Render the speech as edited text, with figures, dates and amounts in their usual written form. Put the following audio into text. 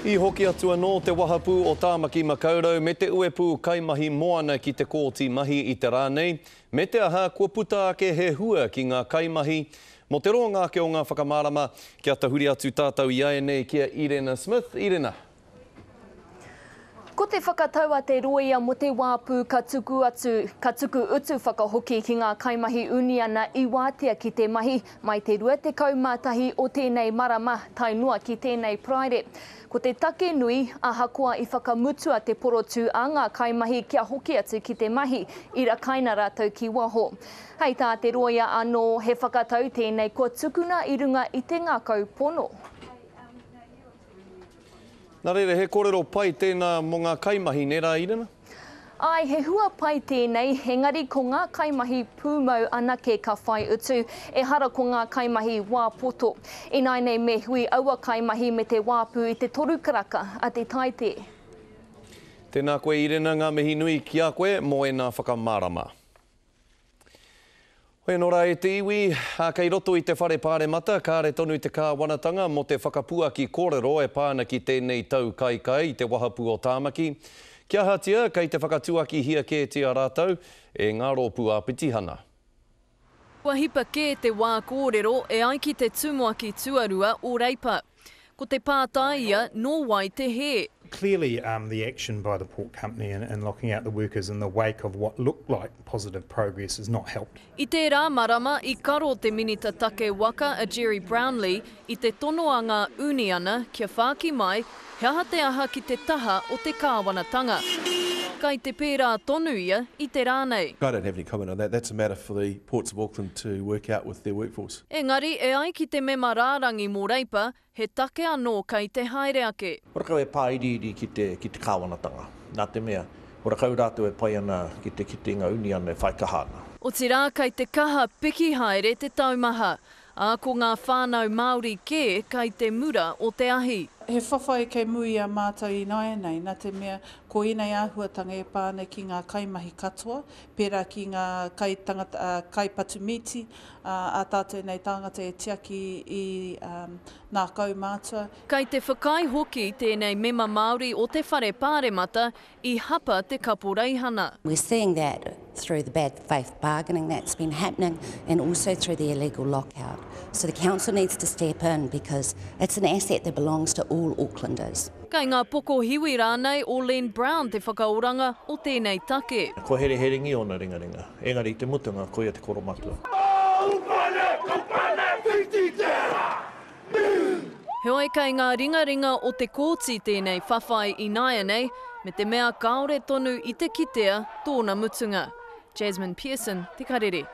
I hoki atu anō te wahapū o Tāmaki Makaurau me te uepū kaimahi moana ki te kōti mahi i te rā nei, me te aha kua puta ake he hua ki ngā kaimahi. Mō te roanga ake o ngā whakamārama, kia tahuri atu tātou iaianei ki a Irena Smith. Irena. Ko te whakatau a te rōia mō te wāpū ka tuku atu, ka tuku utu whakahoki ki ngā kaimahi uniana i wātea ki te mahi mai te 21 o tēnei marama tae noa ki tēnei Paraire. Ko te take nui, ahakoa i whakamutua te porotū a ngā kaimahi kia hoki atu ki te mahi, i rakaina rātou ki waho. Hei tā te rōia anō, he whakatau tēnei kua tukuna i runga i te ngākau pono. Nā reira, he kōrero pai tēnā mō ngā kaimahi, nē rā, Irina? Āe, he hua pai tēnei, engari ko ngā kaimahi pūmau anake ka whai utu, ehara ko ngā kaimahi wā poto. Ināianei me hui aua kaimahi me te wāpu i te toru karaka a te Taite. Tēnā koe Irina, ngā mihi nui ki a koe mō ēnā whakamārama. Hoi anō rā e te iwi, ā, kei roto i te Whare Pāremata, kāre tonu te kāwanatanga mō te whakapuaki kōrero e pā ana ki tēnei tau kaikai i te wahapū o Tāmaki. Kia ahatia, kei te whakatuakihia kētia rātou e ngā rōpū āpitihana. Kua hipa kē te wā kōrero e ai ki te Tumuaki Tuarua o Reipa. Ko te pātai ia, nō wai te hē? Clearly the action by the port company in locking out the workers in the wake of what looked like positive progress has not helped. I tērā marama i karo te Minita Take Waka a Gerry Brownlee i te tono a ngā uniana kia whāki mai he aha te aha ki te taha o te kāwanatanga. Kai te pērā tonu ia i te rā nei. I don't have any comment on that, that's a matter for the Ports of Auckland to work out with their workforce. Engari, e ai ki te mema rārangi mō Reipa, he take anō kei te haere ake. Horakau e pāiriiri ki te, ki te kāwanatanga, nā te mea, horakau rātou e pai ana ki te kite i ngā uniana e whai kaha ana. Otirā, kei te kaha piki haere te taumaha, ā, ko ngā whānau Māori kē kei te mura o te ahi. He whawhai kei mua i a mātou ināianei, nā te mea, ko ēnei āhuatanga e pā ana ki ngā kaimahi katoa, pērā ki ngā kaitangata, kaipatu mīti, ā tātou nei tāngata e tiaki i nā kaumātua. Kei te whakaae hoki tēnei mema Māori o te Whare Pāremata i hapa te kaporeihana. We're seeing that through the bad faith bargaining that's been happening and also through the illegal lockout. So the council needs to step in because it's an asset that belongs to all Aucklanders. Kei ngā pokohiwi rānei o Len Brown te whakaoranga o tēnei take. Kua hereherengia ōna ringaringa, engari i te mutunga koia te koromatua. Heoi kei ngā ringaringa o te kōti tēnei whawhai ināianei, me te mea kāore tonu i te kitea tōna mutunga. Jasmine Pearson, Te Karere.